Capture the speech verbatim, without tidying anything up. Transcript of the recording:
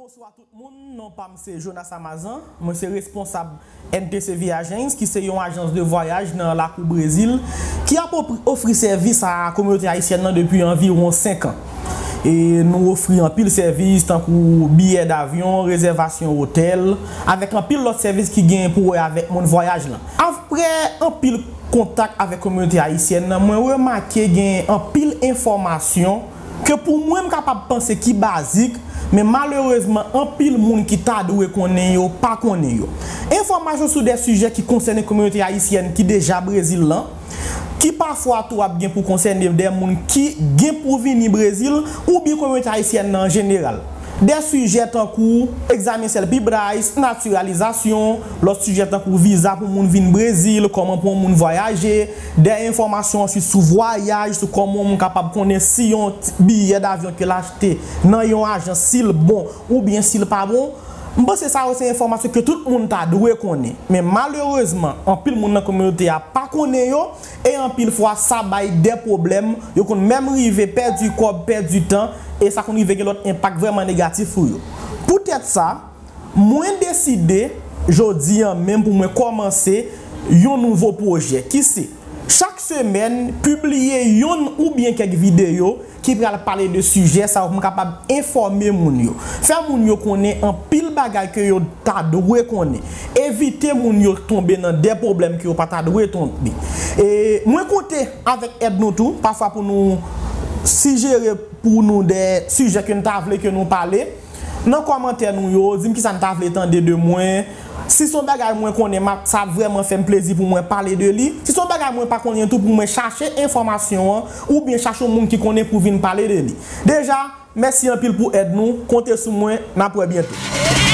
Bonswa tout moun, non pa m se Jonas Amazan, mwen se responsab N T C V Agents, ki se yon ajans de vwayaj nan lakou Brezil, ki ap opri- ofri sèvis a kominote ayisyèn nan depi anviwon senk an. E nou ofri anpil sèvis tankou biyè davyon, rezèvasyon otèl, avèk anpil lòt sèvis ki gen pou wè avèk moun vwayaj lan. Apre anpil kontak avèk kominote ayisyèn nan, mwen remake gen anpil enfòmasyon ke pou mwen m kapab panse ki bazik, men malerezman anpil moun ki ta dwe konnen yo pa konnen yo. Enfòmasyon sou de sijè ki konsène kominote ayisyèn ki deja Brezil lan, ki pafwa tou ap gen pou konsène de moun ki gen pou vini Brezil oubyen kominote ayisyèn nan an jeneral. De sijè tankou egzamen sèl pi bras, natiralizasyon, lòt sijè tankou viza pou moun vin Brezil, kòman pou yon moun vwayaje, de enfòmasyon answit sou vwayaj, sou kòman yon moun kapab konnen si yon t- biyè davyon ke l achte nan yon ajans si l bon oubyen si l pa bon. M panse sa yo se enfòmasyon ke tout moun ta dwe konnen. Men malerezman, anpil moun nan kominote a pa konnen yo, e anpil fwa sa bay de pwoblèm, yo konn menm rive pèdi kòb, pèdi tan, e sa konn rive gen lòt enpak vrèman negatif pou yo. Poutèt sa, mwen deside jodi an menm pou mwen kòmanse yon nouvo pwojè ki se chak semèn pibliye yonn oubyen kèk videyo ki pral pale de sijè sa yo pou m kapab enfòme moun yo, fè moun yo konnen anpil bagay ke yo ta dwe konnen, evite moun yo tonbe nan de pwoblèm ke yo pa ta dwe tonbe. E mwen konte avèk èd nou tou pafwa pou nou sijere pou nou de sijè ke n ta vle ke nou pale. Nan kòmantè nou yo, di m kisa n ta vle tande de mwen. Si se yon bagay mwen konnen, m ap, sa ap vrèman fè m plezi pou mwen pale de li. Si se yon bagay mwen pa konnen tou, pou mwen chache enfòmasyon an oubyen chache yon moun ki konnen pou vin pale de li. Deja, mèsi anpil pou èd nou. Konte sou mwen. N ap wè byento.